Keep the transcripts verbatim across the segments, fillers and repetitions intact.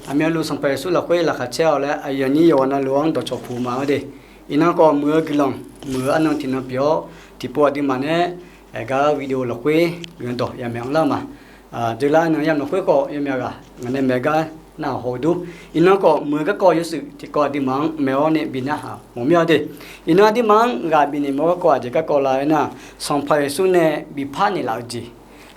Aqmyanluf Sanqpaq Yeqsur lafkhoer laqkhaq caer-awq laer aqyuif aqnyir yawqghaq navluf-anr dawqcawq puq ma-awr de. Iqnan khawf muiq-eu guiqlanq muiq-eu arnan tiqnan pyeuf-awr tiqpov aqduimaf nae aqgar-eu video lafkhoer guiqlanq dawq yamaeq anrlar ma. Dzeurlar arnan yamq lafkhoer khawf yawmyaq ghaq ngaq nae maeq gar narhaq haw-eu dur. Iqnan khawf muiq-eu garkawv yawshuif tiqkawv aqduimaf-anr maeq-awr nae bi narhaq mawf mir-awr de. Iqnan aqduimaf-anr ghaq bifnaeq mawf-eu garkawv aqjeq garkawv la aernar, Sanqpaq Yeqsur nae bifpar naeqlaf-eu jeq,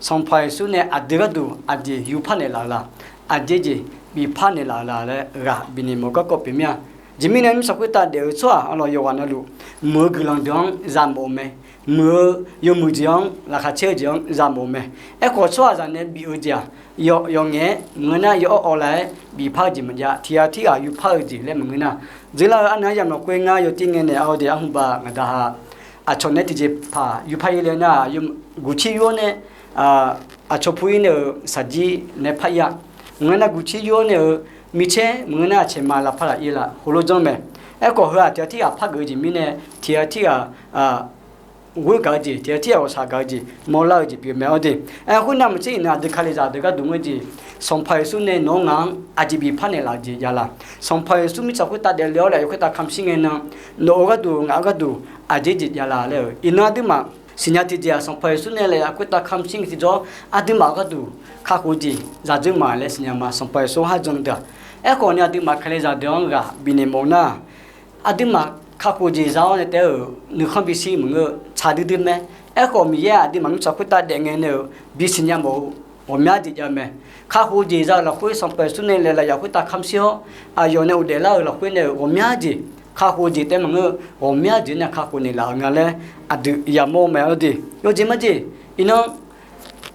Sanqpaq Yeqsur nae aqdui gharduq aqjeq yufpar naeqlaf-eu la? Aqjeq jeq bifpar naeqlaf-eu la laer ghaq bifnaeq mawf-eu garkawv pyeuf mir-a. Aqjeq mirnae mirtsaq khoertav daef-eu tsawrhaq arlawq yawqghaq navluf muiq-eu guiqlanq deuq-anr za mawf-eu mae. Muiq-eu yawmuiq jeq-anr, laqkhaq caer-eu jeq-anr za mawf-eu mae. Aerkhawf tsawrhaqzaq nae bif-eu jeq-aq, yawf, yawf ngaef-aer maqngeur nar, yawawr awv laf-aer bifpar-eu jeq maqjav, tiq ghaq tirghaq yufpar-eu jeq laer maqngeur nar. Dzeurlar-eu arnan yamq lafkhoer ngar yawtir ngae naeq-awr de, arhmq baq ngaqdaq ha aqcawq nae tiqjeqpaq yufpar-ir le nar, guqcir yur-awr nae aqcawq pu-ir nae-euq saqjir nae par-ir-a. Maqngeur nar guqcir yur-awr nae-euq micaer maqngeur nar aqcaeq ma lavpar laf-ir la heulof janr mae. Aerkhawf heu-aq tiq ghaq tirghaq par geuf-eu jeq mirnae tiq ghaq tirghaq ghoer gaq-eu jeq, tiq ghaq tirghaq ghawqshaq gaq-eu jeq, mawrlar-eu jeq pyeuf mae-awr de. Aer, khoernav maqtser iqnan aqdui kalizaq deuq gharduq ngeur jeq, Sanqpaq Yeqsur nae nawq-anr ngaq-anr aqjeq bifpar naeqlaf-eu jeq javlaq? Sanqpaq Yeqsur mirtsaq khoertav daefle-awr lafyaq khoertav kamq shir ngae nan, nawq-eu gharduq ngaq-eu gharduq aqjeq jeq javlaq laer-euq iqnan aqduimaf siqnya tiqjeq-aq, Sanqpaq Yeqsur nae lafyaq khoertav kamq shir ngae tiqjawr aqduimaf-eu gharduq kakhof-eu jeq zaqdzeur ma laer siqnya ma. Sanqpaq Yeqsur har jan deuq-aq, aerkhawf ni aqduimaf kalizaq deuq-anr ghaq bifnaeq mawf nar, aqduimaf kakhof-eu jeq za-awr nae taef-eu nuikhanr bishir maqngeur-eu tsaq duidui mae. Aerkhawf Miqyaer aqduimaf mirtsaq khoertav daef ngae nae-euq bisiqnya mawf-eu ghawqmya jeq jav mae. Kakhof-eu jeq za-euq lafkhoer Sanqpaq Yeqsur nae laeq lafyaq khoertav kamq shir-awr, aqyawf nae ghofdaef lar-euq lafkhoer nae-euq ghawqmya jeq, kakhof-eu jeq taef maqngeur-eu ghawqmya jeq nar kakhof naeqlaf-euq nga laer aqdui yamawr mae-awr de. Yawjeq marjeq, iqnan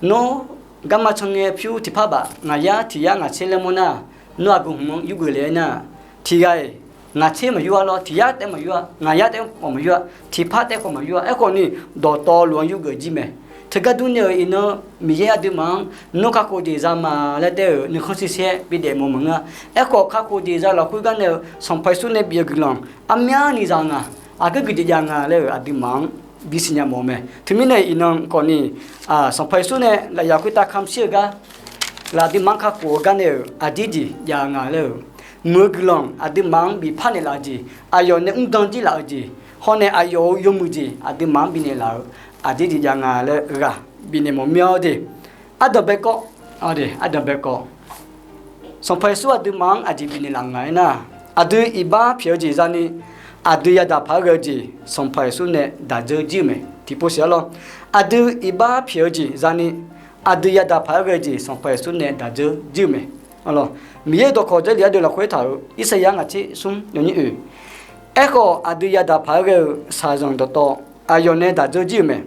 nawr garma can ngae pyur tiqpar baf ngaq yar tiq yar ngaq tser laer mawr nar, nawr aqgeu hmq-anr yurgeuf le-aer nar, tiq ghaq-iq ngaq tser maqyur-a lawr, tiq yar taef maqyur-a, ngaq yar taef khawf maqyur-a, tiqpar taef khawf maqyur-a. Aerkhawf ni dawqtawvluf-anr yurgeuf jir mae. Teugar durni-euq iqnan Miqyaer aqduimaf-anr nawr kakhof jeq za ma laer taef-euq nuikhanr shuir shuir-aer bidaef mawf maqngeur-a. Aerkhawf kakhof jeq za-eu lafkhoer gar nae-eu Sanqpaq Yeqsur nae bif-eu guiqlanq aqmyanni za nga. Aqgeu guiqjeq jav nga laer-euq aqduimaf-anr bisiqnya mawf-eu mae. Teumirnae iqnan khawf ni Sanqpaq Yeqsur nae lafyaq khoertav kamq shir-eu gar, laf aqduimaf-anr kakhof-eu gar nae-euq aqdir jeq jav nga laer-euq, muiq-eu guiqlanq aqduimaf-anr bifpar naeqlaf-eu jeq, aqyawf nae mrdan jir laf-eu jeq, hawr nae aqyawf-euq yawmuiq jeq aqduimaf-anr bifnaeq laf-euq aqdir jeq jav nga laer ghaq bifnaeq mawf mir-awr de. Ardanq bae kawv, ardanq bae kawv, Sanqpaq Yeqsur aqduimaf-anr aqjeq bifnaeq laf nga aernar, aqdui iqbax pyaeq-eu jeq zani, aqdui yadaq paq-aer ghae-eu jeq Sanqpaq Yeqsur nae daq dzeur jir-eu mae. Tiqpov siq arlawr, aqdui iqbax pyaeq-eu jeq zani, aqdui yadaq paq-aer ghae-eu jeq Sanqpaq Yeqsur nae daq dzeur jir-eu mae. Miqyaer-euq dawqkawq Jarlif ardeuv lafkhoer taq-euq Irsaqyar ngaq tser smr yawnyir oeq, aerkhawf aqdui yadaq paq-aer ghae-eu shaqzanq dawqtawv aqyawf nae daq dzeur jir-eu mae.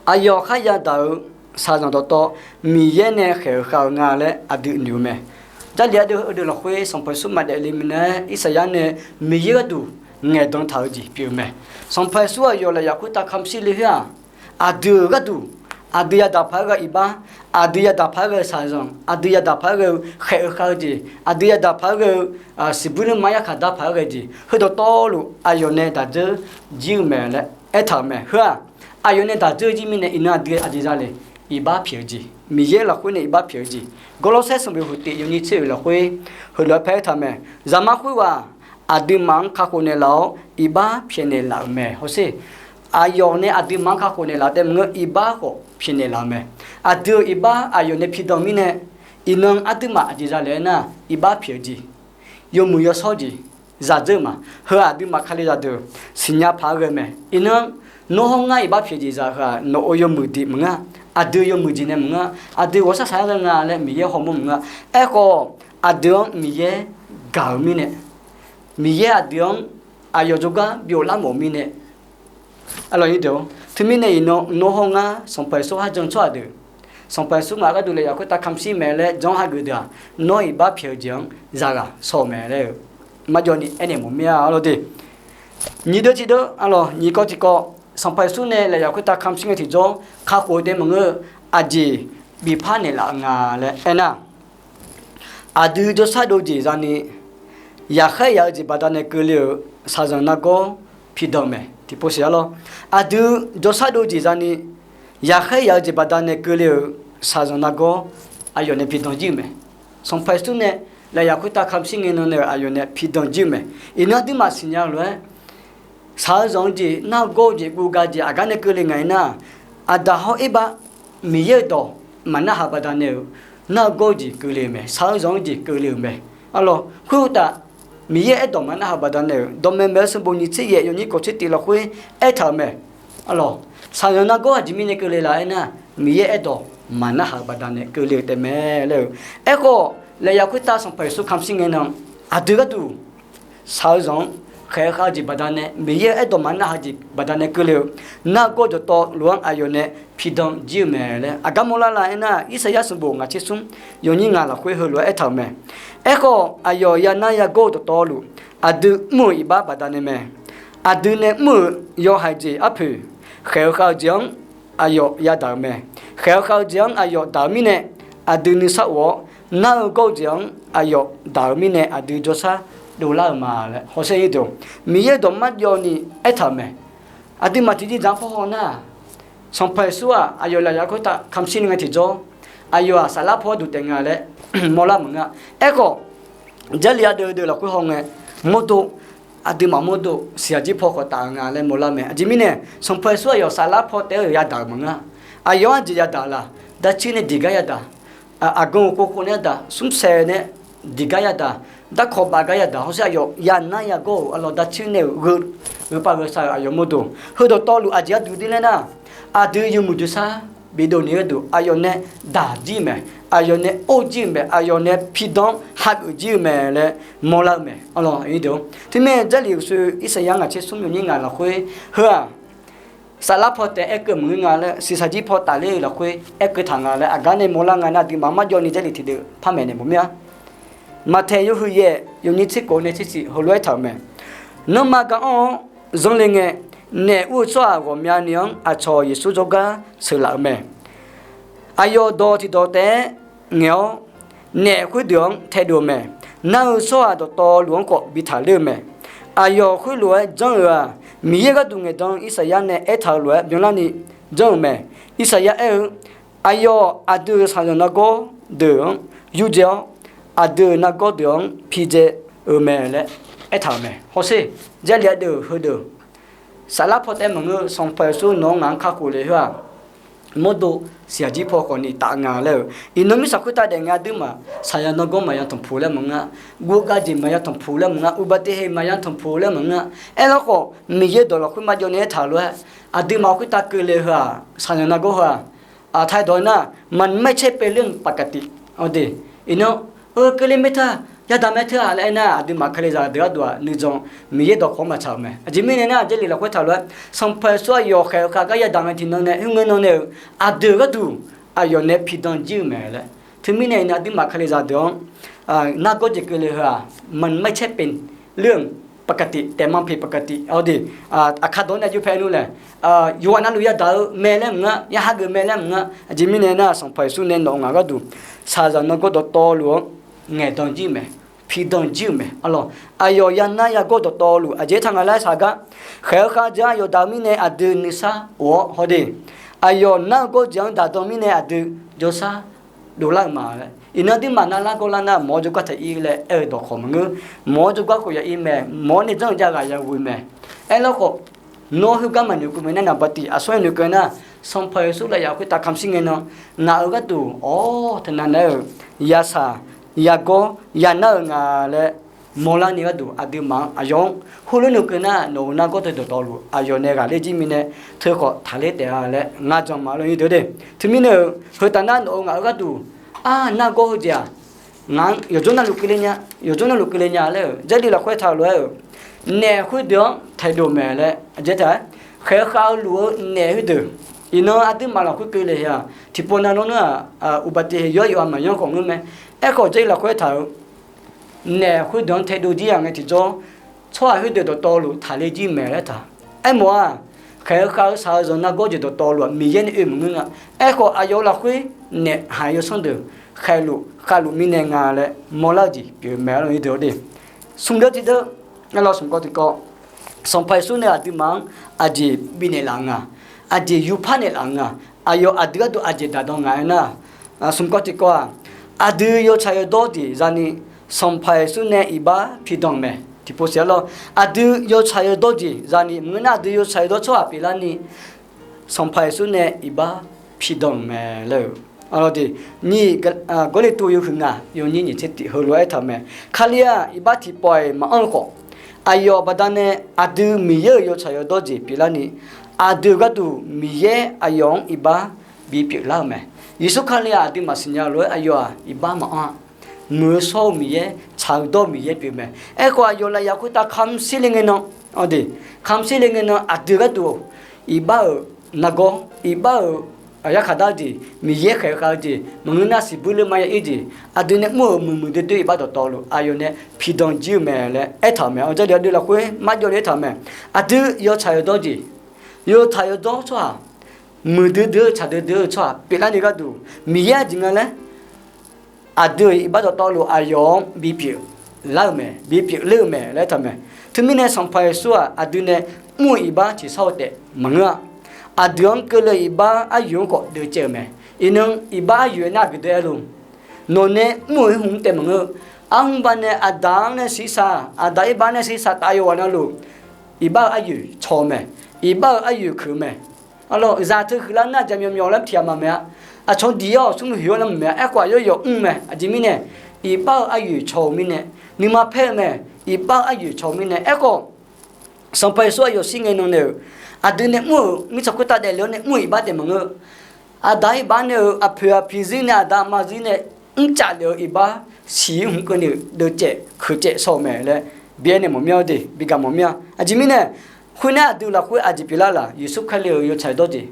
Aqyawf khar yadaq-euq shaqzanq dawqtawv Miqyaer nae khaeq-eu khav-eu nga laer aqdui noeq-eu mae. Jarlif ardeuv heudeuq lafkhoer Sanqpaq Yeqsur maqdaef le minav-aer Irsaqyar nae Miqyaer gharduq ngaeqdan taq-eu jeq pyeuf-eu mae. Sanqpaq Yeqsur aqyawf lafyaq khoertav kamq shir le khoer-aq, aqdui-euq gharduq, aqdui yadaq paq-aer ghae-eu iqbax, aqdui yadaq paq-aer ghae-eu shaqzanq, aqdui yadaq paq-aer ghae-eu khaeq-eu khav-eu jeq, aqdui yadaq paq-aer ghae-eu siqbuir nuima yarkhaq dar paq-aer ghae-eu jeq, heudawqtawvluf aqyawf nae daq dzeur jir-eu mae laer aertaq-euq mae. Heu-aq, aqyawf nae daq dzeur jir mirnae iqnan aqdui aqjeq za le? Iqbax pyaeq-eu jeq, Miqyaer lafkhoer nae iqbax pyaeq-eu jeq. Gawrlawrsaer sanqbof huiq tif yawnyir tser-euq lafkhoer heulof-aer paer taq mae. Zaqmar khoerghaq aqduimaf-anr kakhof naeqlaf-awr iqbax pyaeqnaeq laf-euq mae. Hawsher, aqyawf nae aqduimaf-anr kakhof naeqlaf taef maqngeur, iqbax khawf pyaeqnaeq laf-eu mae. Aqdui-euq iqbax aqyawf nae pidan mirnae, iqnan aqduimaf aqjeq za le aernar, iqbax pyaeq-eu jeq, yawmuiq yawshawr jeq zaq dzeur ma. Heu aqduimaf kalizaq deuq siqnya paq-aer ghae mae. Iqnan nawr hawr ngar iqbax pyaeq jeq zaq heu-aq, nawq-euq yawmuiq jeq maqngeur, aqdui yawmuiq jeq nae maqngeur, aqdui ghawqshaq shaq-aer ghae nga laer Miqyaer hawmawr maqngeur. Aerkhawf, aqdui-anr Miqyaer gaq-euq mirnae, Miqyaer aqdui-anr aqyawf jawrgar bi ghoflar mawf-eu mirnae, Teumirnae iqnan nawr hawr ngar Sanqpaq Yeqsur har jan tsawrhaq deuq, Sanqpaq Yeqsur ngaq gharduq lafyaq khoertav kamq shir mae laer jan-awr hageuf deuq-aq, nawr iqbax pyaeq-eu jeq-anr zaghaq shaw-eu mae laer-eu marjawv ni aernaeq mawf mir-a arlawr de. Nyiq deuv tiq deuv arlawr, nyiq kawv tiq kawv, Sanqpaq Yeqsur nae lafyaq khoertav kamq shir ngae tiqjawr kakhof-eu taef maqngeur-eu aqjeq bifpar naeqlaf-eu nga laer aernar, aqdui jawrshar dov jeq zani, yaqkhaer yaq-eu jeq baqdanae keuvle-euq shaqzanq nargawr pidan-eu mae. Tiqpov siq arlawr, aqdui jawrshar dov jeq zani, yaqkhaer yaq-eu jeq baqdanae keuvle-euq shaqzanq nargawr aqyawf nae pidan jir-eu mae. Sanqpaq Yeqsur nae lafyaq khoertav kamq shir ngae nan nae-euq aqyawf nae pidan jir-eu mae. Iqnan aqduimaf siqnya-eu lof-aer, shaq-eu zanq-eu jeq, nar-eu gawr-eu jeq, guv ga jeq aqgar nae keuvle nga aernar, aqdaq hawr erbar Miqyaer-euq dawq maqnarhaq baqdanae-euq nar-eu gawr-eu jeq keuvle-euq mae. Shaq-eu zanq-eu jeq keuvle-euq mae. Arlawq, khoeruqtaf, Miqyaer-euq aerdawq maqnarhaq baqdanae-euq dawqmaeq maeq-eu sanqbof nyiq tser yaef yawnyir kawq tser tif lafkhoer aertaq-euq mae. Arlawq, shaqzanq nargawr aqjeq mirnae keuvle laf aernar, Miqyaer-euq aerdawq maqnarhaq-eu baqdanae keuvle-euq taefmae laer-eu. Aerkhawf, lafyaq khoertav Sanqpaq Yeqsur kamq shir ngae nan, aqdui gharduq shaq-eu zanq-anr khaeq-eu khav-eu jeq baqdanae, Miqyaer-euq aerdawq maqnarhaq jeq baqdanae keuvle-eu, nar-eu gawr dawqtawvluf-anr aqyawf nae pidan jir-eu mae laer aqgar mawrlar la aernar, Irsaqyar sanqbof ngaq tser smr yawnyir ngaq lafkhoer heulof-aer aertaq-euq mae. Aerkhawf, aqyawf yanar yagawr-eu dawqtawvluf, aqdui mr-euq iqbax baqdanae mae. Aqdui nae mr-euq yawhaiq jeq arpoeq, khaeq-eu khav-eu jeq-anr aqyawf yadaq-euq mae. Khaeq-eu khav-eu jeq-anr aqyawf daq-eu mirnae, aqdui nuisar of-awr, nar-eu gawr-eu jeq-anr aqyawf daq-eu mirnae, aqdui jawrshar dovlar-euq ma laer hawsher nyir deuq-or, Miqyaer-euq dawq marjawv ni aertaq-euq mae. Aqduimaf tiqjeq dzaq-anr paw haw nar, Sanqpaq Yeqsur-aq aqyawf lafyaq khoertav kamq shir ni ngae tiqjawr, aqyawf-aq saflar paw gharduq taef nga laer mawrlar maqngeur-a. Aerkhawf, Jarlif ardeuv deuv lafkhoer hawngae, mawrdo, aqduimaf mawrdo siqyaq jir paw khawf taf-eu nga laer mawrlar mae. Aqjeq mirnae, Sanqpaq Yeqsur aqyawf saflar paw taef-aer-euq yadaq-euq maqngeur-a. Aqyawf-anr jeq yadaq laf, daqcir nae diq gar yadaq, aqgan-euq khov khov nae yadaq, smr saeq nae diq gar yadaq, darkawq baf gar yadaq, hawsher aqyawf yanar yagawr-euq arlawq daqcir nae-euq gheu, gheu pav gheu sar-euq aqyawf mawrdo. Heu dawqtawvluf aqjeq gharduq dir laer nar, aqdui yawmuiq jawrshar bidov ni gharduq aqyawf nae daq jir-eu mae, aqyawf nae or jir-eu mae, aqyawf nae pidan-anr hageuf jir-eu mae laer mawrlar-eu mae. Arlawq, teumirnae Jarlif uqshoe Irsaqyar ngaq tser smr yawnyir ngaq lafkhoer heu-aq, saflar paw taef aerkeuv maqngeur nga laer, siqsaq jir paw tafler-eu lafkhoer aerkeuv taq nga laer aqgar nae mawrlar nga nar, aqduimaf marjawv ni Jarlif tiqdeuv par maeqnaeq mawf mir-a. Maqtaeq yawhuiq yaef yawnyir tser kof nae tser shif heulof-aer aertaq-euq mae. Nanrma ga anr-awr zanr le ngae, naef ur-eu tsawrhaq ghawqmyani-anr aqcawq Yeqsur jawrgar sheuqlaf-euq mae. Aqyawf dawq tiqdawq taef-aer ngaeq-awr, naef khoerdeuq-anr taedov-eu mae. Nar-eu tsawrhaq dawqtawvluf-anr khawf bi taqler-eu mae. Aqyawf khoerlof-aer janr-euq-aq, Miqyaer gharduq ngaeqdan-eu Irsaqyar nae aertaq-eu lof-aer byanlarni janr-euq mae. Irsaqyar aer-eu, aqyawf aqdui-euq shaqzanq nargawr deuq-anr yurdzae-awr, aqdui-euq nargawr deuq-anr pidzae-eu mae laer aertaq-euq mae. Hawsher, Jarlif ardeuv heudeuq, saflar paw taef-aer maqngeur, Sanqpaq Yeqsur nawq-anr ngaq-anr kakhof le khoer-aq, mawrdo siqyaq jir paw khawf ni taf nga laer-eu. Iqnan mirtsaq khoertav daef ngae aqduimaf, shaqzanq nargawr maqya tanqpuq laer maqngeur-a, guv ga jeq maqya tanqpuq laer maqngeur-a, uqbaqtiqheq maqya tanqpuq laer maqngeur-a. Aerlar khawf, Miqyaer dawq lafkhoer marjawv nae aertaq lof-aer, aqduimaf khoertav keuvle heu-aq, shaqzanq nargawr heu-aq, aqtaq dawq nar, มันไม่ใช่เป็นเรื่องปกติ awq de. Iqnan, eu, keuvle mae teu-aq, yadaq mae teu-aq laer aernar, aqduimaf kalizaq deuq gharduq-aq nuijan Miqyaer dawqkawq-anr maqtsaq-euq mae. Aqjeq mirnae nar, Jarlif lafkhoer taq lof-aer, Sanqpaq Yeqsur aqyawf khaeq-eu khav gar yadaq ngae tiqnan nae, khoerngae nan nae-euq aqdui-euq gharduq aqyawf nae pidan jir-eu mae laer. Teumirnae iqnan aqduimaf kalizaq deuq-anr nargawr jeq keuvle heu-aq, มันไม่ใช่เป็นเรื่องปกติ แต่มันผิดปกติ awq de. Aqkar dawq-anr nae jawr pae nmr laer, yawqghaq navluf yadaq-eu mae laer maqngeur, ya hageuf mae laer maqngeur. Aqjeq mirnae nar, Sanqpaq Yeqsur nae nawq-eu ngaq gharduq shaqzanq nargawr dawqtawvluf-anr ngaeqdan jir-eu mae, pidan jir-eu mae. Arlawq, aqyawf yanar yagawr dawqtawvluf aqjeq aertaq nga laer shaq gar, khaeq-eu khav jeq-anr aqyawf daq-eu mirnae aqdui nuisar of-awr haw de. Aqyawf nar-eu gawr jeq-anr daqdan mirnae aqdui jawrshar dovlar-eu ma laer. Iqnan aqduimaf navlar gawrlar nar, mawq-awr jawrgar taq-ir laer aer-eu dawqkawq maqngeur. Mawq-awr jawrgar khof ya-ir mae, mawq-awr nae janr-eu jav ghaq ya ghoe mae. Aerlar khawf, nawr khoergar maqnoeqkeuv mae nar, naqbaqtiv aqsur-aer noeqkeuv nar, Sanqpaq Yeqsur lafyaq khoertav kamq shir ngae nan, ngaq-euq gharduq awr taqnav nar-euq yashaq yagawr yanar-eu nga laer mawrlar ni gharduq aqduimaf-anr aqyawf-anr heulof noeqkeuv nar, nawq-euq nargawr deuq dawqtawvluf aqyawf nae ghaqler jir mirnae teu khawf taqler taef-a laer ngar jan ma lor-ir deuq de. Teumirnae-euq heu taf nar, nawq-euq ngaq-euq gharduq ar nargawr heujeq-aq, ngaq-anr yawqjawr navluf keuvle nya, yawqjawr navluf keuvle nya laer-euq Jarlif lafkhoer taq lof-aer-euq, naef khoerdeuq-anr taedov mae laer aqjeq taq-aer, khaeq-eu khav-eu luf-eu naef khoerdeuq, iqnan aqduimaf lafkhoer keuvle-aq, tiqpov nav nawr nar-aq, uqbaqtiv heq yawr yawf-a maqyanr khawf ngeur mae. Aerkhawf Jarlif lafkhoer taq-euq naef khoerdeuq-anr taedov jir-aq ngae tiqjawr, tsawrhaq khoerdeuq dawqtawvluf taqler jir mae laer taq. Aermawf-aq, khaeq-eu khav-eu shaq-eu zanq nargawr jeq dawqtawvluf-aq Miqyaer nae oe maqngeur nga. Aerkhawf aqyawf-eu lafkhoer naef haiq-eu yawsanr deuq khaeqluf khavluf mirnae nga laer mawrlar-eu jeq pyeuf-eu mae lor-ir deuq-awr de. Smq deuq tiqdeuq, arlawr smq kawv tiqkawv, Sanqpaq Yeqsur nae aqduimaf-anr aqjeq bifnaeq laf nga, aqjeq yupar naeq laf nga, aqyawf aqdui gharduq aqjeq daqdan nga aernar, smq kawv tiqkawv-aq, aqdui yawtsaq yawdawr jeq zani Sanqpaq Yeqsur nae iqbax pidanq-euq mae. Tiqpov siq-a lawr, aqdui yawtsaq yawdawr jeq zani maqngeur nar, aqdui yawtsaq yawdawr tsawrhaq pyeuflarni, Sanqpaq Yeqsur nae iqbax pidanq-euq mae laer-eu. Aqlawr de, nyiq, Gawrliqtu yawhuiq ngaq yawnyir nyiq tser tiq heulof-aer aertaq-euq mae. Kali-aq, iqbax tiqpawf-iq maqanr-eu khawf, aqyawf baqdanae aqdui Miqyaer-euq yawtsaq yawdawr jeq pyeuflarni, aqdui-euq gharduq Miqyaer aqyawf-anr iqbax bipyeuf lar-eu mae. Yeqsur Kali-aq, aqduimaf siqnya-eu lof-aer aqyawf-aq iqbax maqanr-a. Muiq-eu shawr-eu Miqyaer, tsaq-eu dawr-eu Miqyaer pyeuf mae. Aerkhawf, aqyawf lafyaq khoertav kamq shir le ngae nan, de, kamq shir le ngae nan aqdui gharduq iqbax-euq nargawr, iqbax-euq yarkhaq dar-eu jeq, Miqyaer khaeq khav-eu jeq, maqngeur nar siqbuir ler ma ya ir jeq, aqdui nae mr-euq muiqmuiq doer doer iqbax dawqtawvluf aqyawf nae pidanq jir-eu mae laer aertaq-euq mae. Awq, Jarlif aqdui lafkhoer marjawv le aertaq-euq mae. Aqdui yawtsaq yawdawr jeq, yawtsaq yawdawr tsawrhaq, muiqdui dui-eu tsaq dui dui-eu tsawrhaq pyeuflarni gharduq Miqyaer aqjeq nga laer, aqdui-euq iqbax dawqtawvluf aqyawf-anr bipyeuf lar-eu mae, bipyeuf ler-eu mae laer aertaq-euq mae. Teumirnae Sanqpaq Yeqsur-aq aqdui nae mr-eu iqbax tiqshawr-eu taef maqngeur-a. Aqdui-anr keuvle-eu iqbax aryoeq-anr khawf deuvcaev-euq mae. Iqnan iqbax aryoeq nar aqgeu deuq-aer lor. Nawq nae mr-euq irhmq-anr taef maqngeur-eu. Arhmr baqdanae aqda-anr nae shiqshaq, aqda irbax nae shiqshaq taf yawqghaq navluf, iqbax-euq aryoeq caw-eu mae. Iqbax-euq aryoeq keuq-eu mae. Aqlawr, zaq teu huiqlar nar jaqmyawf myawf laer tiqghaq maqmaeq-a. Aqcawq diq-awr smrmuiq huiq-awr laer maqmaeq-a. Aerkhawf aqyawf yawf mr mae. Aqjeq mirnae, iqbax-euq aryoeq caw-eu mirnae, nuima paer-eu mae. Iqbax-euq aryoeq caw-eu mirnae. Aerkhawf, Sanqpaq Yeqsur aqyawf shir ngae nan nae-euq, aqdui nae mr-euq mirtsaq khoertav daefle-awr nae mr-euq iqbax taef maqngeur-eu. Aqda irbax nae-euq aqpoeq aqpiq zir nae aqda aqma zir nae mrcaf lef-eu iqbax siq-ir hmq keuvni-euq deuvcaev keuqcaev shaw-eu mae laer bi aernaeq mawf mir-a de, bi gaq mawf mir-a. Aqjeq mirnae, khoernar aqdui lafkhoer aqjeq pyeuflar laf, Yeqsur Kali-euq yawtsaq yawdawr jeq,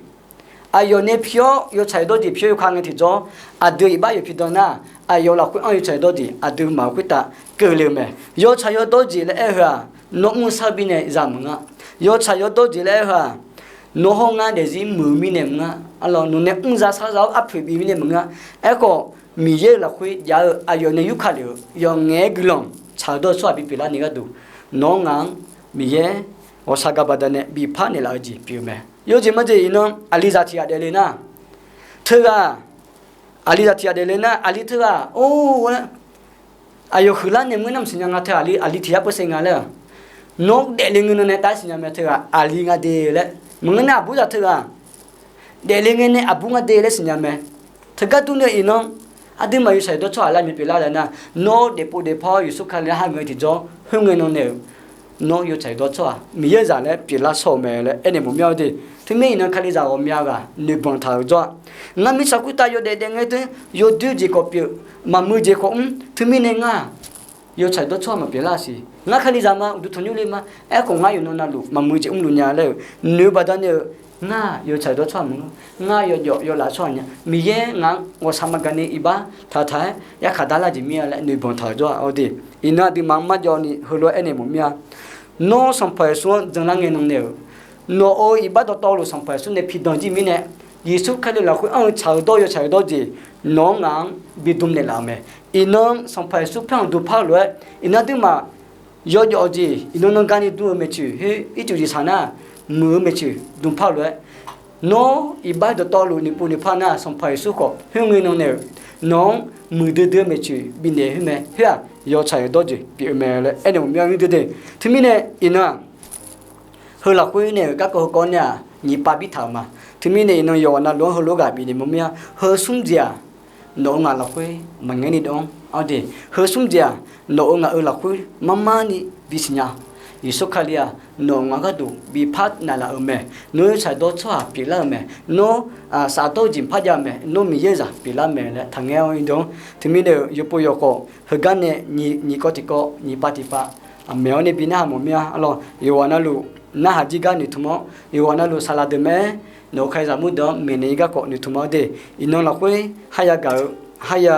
aqyawf nae pi-awr yawtsaq yawdawr jeq pi-awr yawkhav ngae tiqjawr, aqdui iqbax yawf pidanq nar, aqyawf lafkhoer anr yawtsaq yawdawr jeq aqdui maf-eu khoertav keuvle-eu mae. Yawtsaq yawdawr jeq laer aer-eu heu-aq, nawr mr-eu sar-eu mirnae za maqngeur. Yawtsaq yawdawr jeq laer aer-eu heu-aq, nawr hawr ngar daefzir muiq-eu mirnae maqngeur. Aqlawr, nawq nae mr za sar za-awr arpoeq bif mirnae maqngeur. Aerkhawf, Miqyaer-euq lafkhoer jav-eu aqyawf nae yurkaq lef-euq yawf ngaef-aer guiqlanq tsaq-eu dawr-eu tsawrhaq bipyeuf larni gharduq, nawq-anr ngaq-anr Miqyaer ghawqshaq gaq baqdanae bipar naeqlaf-eu jeq pyeuf-eu mae. Yawjeq majeq iqnan aqlizaq tiq ghaq daefle nar, teughaq, aqlizaq tiq ghaq daefle nar, aqli teughaq or laer aqyawf huiqlar nae maqngeur nar maqsiqnya nga. Teughaq aqli, aqli tiq yar peurshe nga laer-aq, nawr daefle ngae nan nae tav-aer siqnya mae. Teughaq aqli nga de laer, maqngeur nar aqbur zaq teughaq daefle ngae nae aqbur nga de laer siqnya mae. Teugar durni iqnan, aqduimaf yawtsaq yawdawr tsawrhaq lar mae pyeuflar laer nar, nawr daefpov daefpar-awr Yeqsur Kali-anr hageuf-eu tiqjawr khoerngae nan nae-euq, nawr yawtsaq yawdawr tsawrhaq Miqyaer-euq zaq laer pyeuflar shawr-eu mae laer aernaeq mawf mir-a de. Teumir iqnan kalizaq ghawqmya ghaq noeqbanq taq-euq jawr-aq, ngar mirtsaq khoertav yawdaef daef ngae deuq yawdoer jeq khawf pyeuf, maqmuiq jeq khawf mr, teumirnae ngar yawtsaq yawdawr tsawrhaq maqpyeuf lar siq. Ngar kalizaq ma, uqduq tanqnymr le ma. Aerkhawf ngar yawqnan navluf maqmuiq jeq mrluf nya laer-euq noeq-eu baqdanae-euq, ngar yawtsaq yawdawr tsawrhaq maqngeur. Ngar yawjawf yawlaf tsawrhaq nya. Miqyaer ngaq-anr ghawqshaq maqgaq ni iqbax taqtaq-aer yarkhaq dar lar jeq mir-a laer noeqbanq taq-euq jawr-aq, awr de. Iqnan aqduimaf-anr marjawv ni heulof-aer aernaeq mawf mir-a. Nawr Sanqpaq Yeqsur-anr janlar ngae nan nae-euq, nawq-euq iqbax dawqtawvluf Sanqpaq Yeqsur nae pidanq jir mirnae, Yeqsur Kali lafkhoer anr-eu tsaq-eu dawr yawtsaq-eu dawr jeq nawq-anr ngaq-anr bidm naeqlaf-euq mae. Iqnan Sanqpaq Yeqsur paer-anr dm par-eu lof-aer, iqnan aqduimaf yawjawf-eu jeq iqnan nan garni dur-eu maeqtsoeq khoer ircuf jeq saq nar, muiq-eu maeqtsoeq dm par-eu lof-aer, nawr iqbax dawqtawvluf noeqpov noeqpar nar, Sanqpaq Yeqsur khawf khoerngae nan nae-euq nawq-anr muiqdui dui-eu maeqtsoeq bifnaeq khoer mae. Khoer-aq, yawtsaq yawdawr jeq pyeuf-eu mae laer aernaeq mawf mir-a. Nymr dui de, teumirnae iqnan-aq, heu lafkhoer nae-euq garkawv heukawv nae-aq nyiq pav bir taq-euq ma. Teumirnae iqnan yawqghaq navluf-anr heulof ghaq bifnaeq mawf mir-a. Heu smr jeq-aq, nawq-euq ngaq lafkhoer maqngaer ni dawv-anr, awr de, heu smr jeq-aq, nawq-euq ngaq-euq lafkhoer marmar ni bisiqnya. Yeqsur Kali-aq, nawq-euq ngaq gharduq bipar naeqlaf-euq mae. Nawr yawtsaq dawr tsawrhaq pyeuflar-euq mae. Nawr safdawr-eu jeq par jav-eu mae. Nawr Miqyaer-euq zaq pyeuflar mae laer taqngaer-awr ir dawv-anr. Teumirnae-euq yawpov yawkawv heugar nae nyiq kawv tiqkawv, nyiq pav tiqpav, aqmaeq-awr nae bi narhaq mawf mir-a. Aqlawr, yawqghaq navluf narhaq jir gar noeqtmq-awr, yawqghaq navluf saqlaq deuq mae-aer, nawq-euq kalizaq mur deuq-anr maeqnaeq-ir garkawv noeqtmq-awr de. Iqnan lafkhoer harya gaq-eu, harya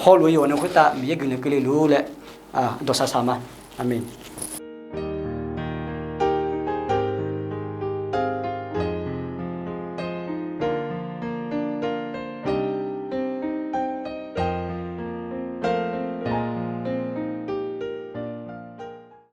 hawluf-eu yawqghaq navluf khoertav Miqyaer guiqlanq keuvle luf laer dawqsaq saq ma. Aqmeq.